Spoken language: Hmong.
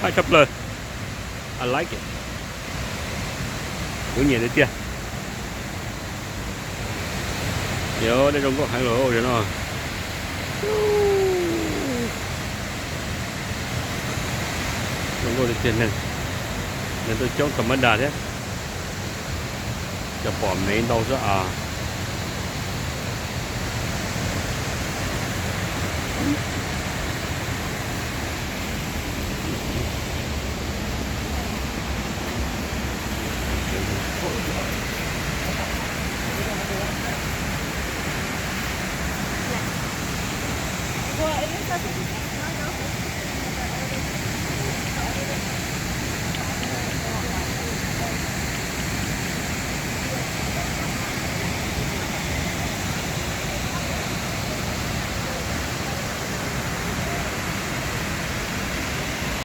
Hais tshaj plaws. I like it. Kuv nyiam tiag tiag. Yog dej zoo nkauj heev los no. Zoo nkauj tiag tiag neeg. Neeg tuaj coob tau mab das thiab. Cov pom mev ntau xwb as.